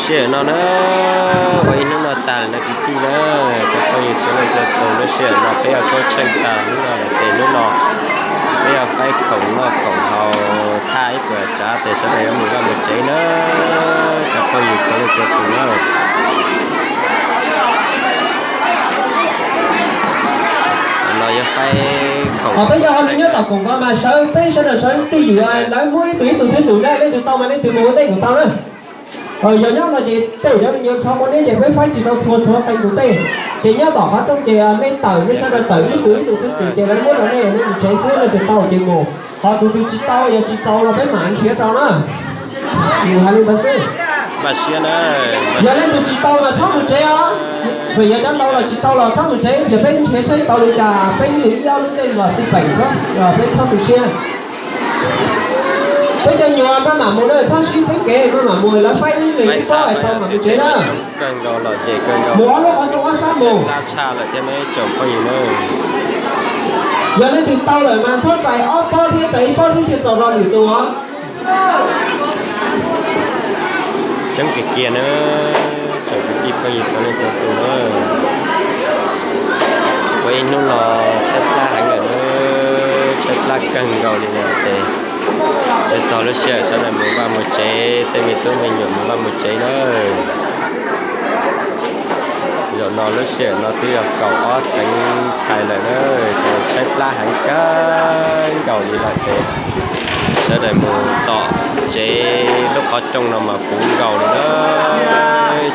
Sij hawm no na, ua ib hnub no tag lawm na kwv tij na, cov phooj ywg txhua leej txhua tus, lub sij hawm no peb yuav khaub tsheej tag hnub no lawm ces hnub no peb yuav faib khoom noj khoom haus thaj ib puas tsav tes sawv daws yuav mus vaj mus tsev na, cov phooj ywg txhua leej txhua tus na. Ho peb cov hauj lwm nyob tom koom ko mas sawv peb sawv daws sawv twj ywm, lawv muab ib tug ib tug thwb tus na, leej twg tau mas leej twg mus ua ntej kuj tau na. Yog nyob no ces tej zaum cov me nyuam txhob muaj neb ces peb faib tsis tau txhua, tshuav qee tus tej. Ces nyob tom qhov rooj ces nej tawm, nej sawv daws tawm ib tug ib tug thwb tus ces lawv muab rau nej, nej mus tsev xwb, nej twg tau ces mus. Ho tus twg tsis tau yog tsis txaus los peb mam nrhiav rau na. Hais li ntawd xwb. Yog leej twg tsis tau mas txhob mus tsev os. Txawm yog cov laus los tsis tau los txhob mus tsev, yog peb nrhiav saib tau li cas peb ib leeg ib ob lub tej los xij peem, peb txhob tu siab. Peb cov nyuam maj mam mus na, txhob sib txeeb kev, maj mam mus, lawv faib ib leeg ib pob es tau mam mus tsev na. Mus ob lub qhov rooj ob sab mus. Yog leej twg tau lawm mas txhob txais ob pob thiab, txais ib pob xwb thiaj txaus rau lwm tus os. Coob kiag kiag na, tsoom kwv tij phooj ywg txhua leej txhua tus na. Ua ib hnub no tshaib plab heev lawm na, tshaib plab kawg nkaus li no ces yuav txog lub sij hawm sawv daws mus vaj mus tsev, tej me tub me nyuam mus vaj mus tsev na. Zaum no lub sij hawm no twb yog kaum ob teev txhais lawm na, ces tshaib plab heev kawg nkaus li lawm ces sawv daws mus tom tsev lub qhov rooj no mas puv nkaus li na,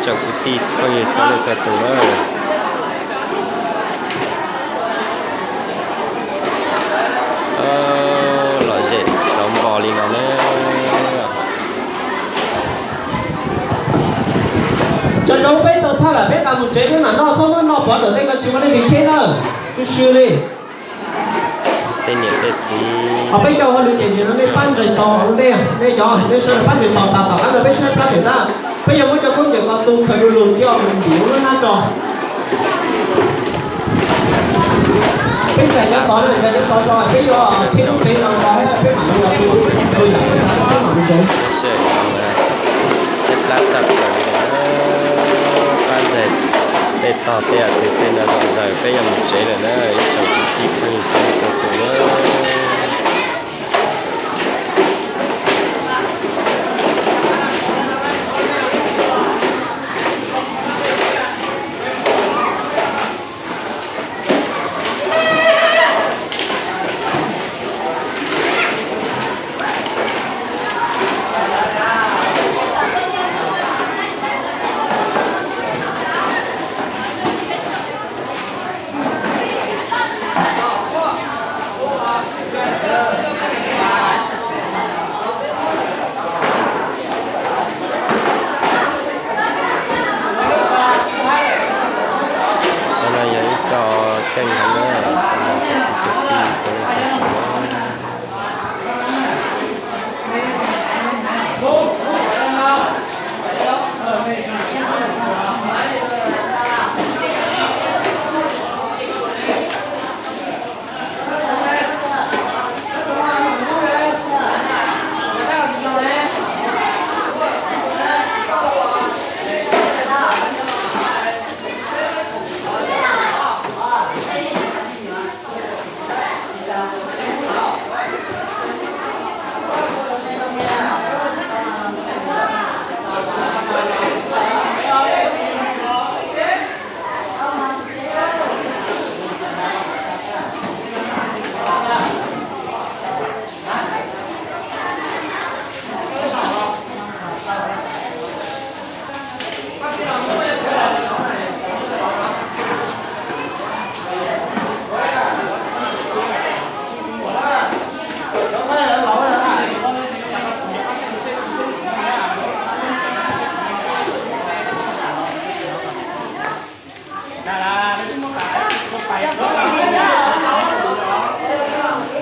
tsoom kwv tij phooj ywg txhua leej txhua tus na. Lom zem xauv npo li no na. Cov cov peb tau thaj lawm peb nqa mus tsev peb mam noj, txhob muab noj pov ntawm tej ko tsis muaj leej twg cheb na. Sib sib li. Tej niam tej txiv. Ho peb cov hauj lwm ces nim no nej pab ntsais tos ua ntej, nej cov nej sawv daws pab ntsais tos tas tom qab no peb tshaib plab tawm tab, peb yuav muab cov khaub ncaws ko tu khaws du lug thiab mus ntim lub hnab tso. Peb ntsais cov tod, ntsais cov tod tso, peb yuav cheb lub tsev no los peb mam li los tu txhua yam, peb mam li tsev. Tshaib plab tshaj plaws li lawm na, pab ntsais tej tog tej yam twg tej no zom zaws peb yuav mus tsev lawm na, ib tsoom kwv tij phooj ywg txhua leej txhua tus na. Qhov no yog ib co keej heev na.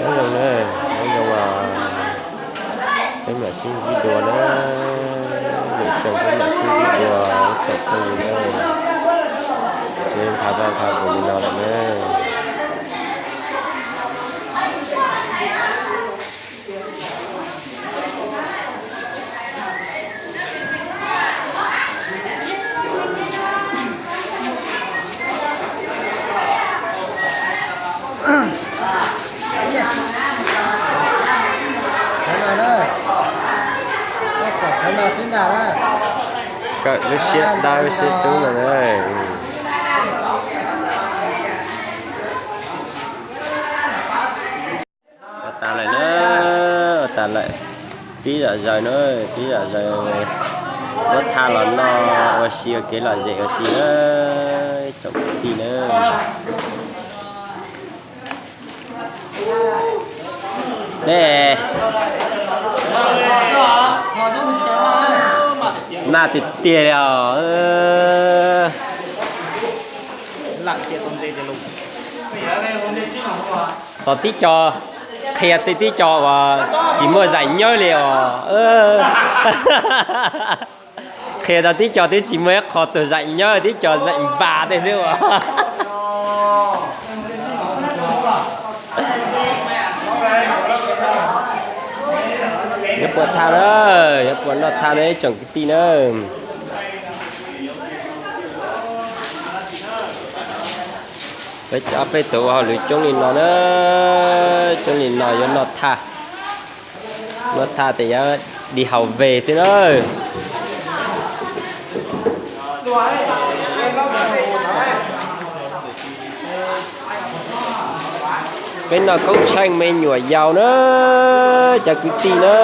Nyob zoo na, nyob zoo, peb mam sib ntsib dua na, lwm xyoo peb mam sib ntsib dua, ib tsoom phooj ywg na, tsev nqa vaj nqa nqus li no lawm na. Kawm lub siab dawb siab dub no na. Ua tas lawm na, ua tas lawm. Pib zom zaws na, pib zom zaws. Muab thaj los noj ua si ua kev lom zem ua si na, tsoom kwv tij na. Nej, maj tiag tiag li os. Tom tib co, qhia tib co uas tsis muaj zaim nyawb li os. Qhia tau tib co twb tsis muaj ib qho tus zaim nyawb, tib co zaim npas tej xwb as. Yuav puas thaj na, yuav puas noj thaj na ib tsoom kwv tij na. Peb cov peb tus ua hauj lwm coob li no na, coob li no yuav noj thaj. Noj thaj tes yuav đi hauv về xwb na. Peb noj koob tsheej me nyuam yaus na, cov kwv tij na.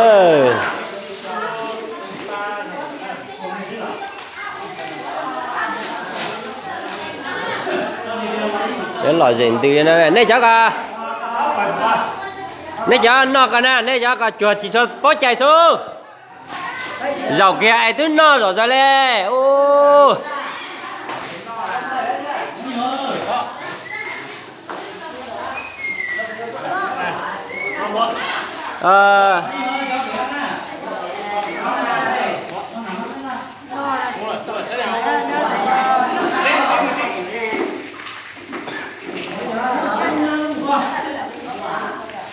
Yuav lom zem ntws li no, nej cov ko, nej cov noj ko na, nej cov ko cuag tsis tshua paub cai xwb. Zaum kiag es twb noj zom zaws li.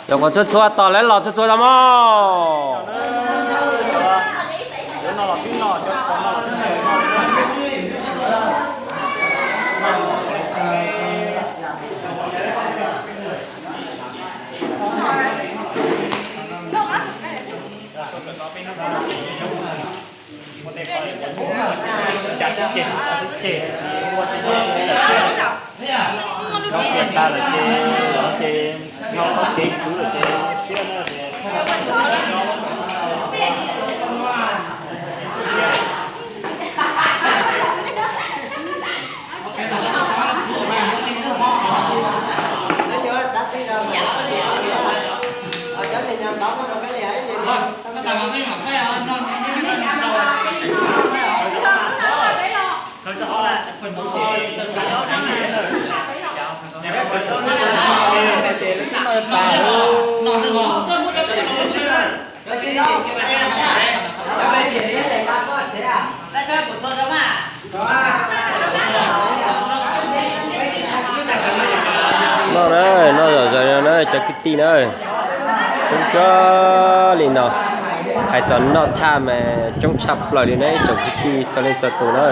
Los kom txhua txhua tos lawv los txhua txhua tau mog. Noj na, noj zom zaws no na cov kwv tij na. Coob kawg li no. Hais txog noj thaj mas coob tshaj plaws li na ib tsoom kwv tij txhua leej txhua tus na.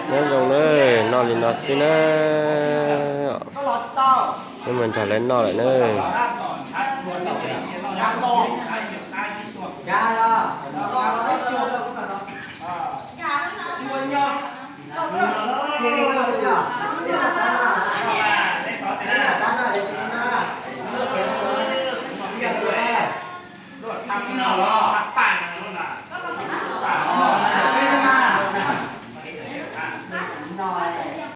Nyob zoo na, noj li no xwb na. Wb mus nrog lawv noj lawm na.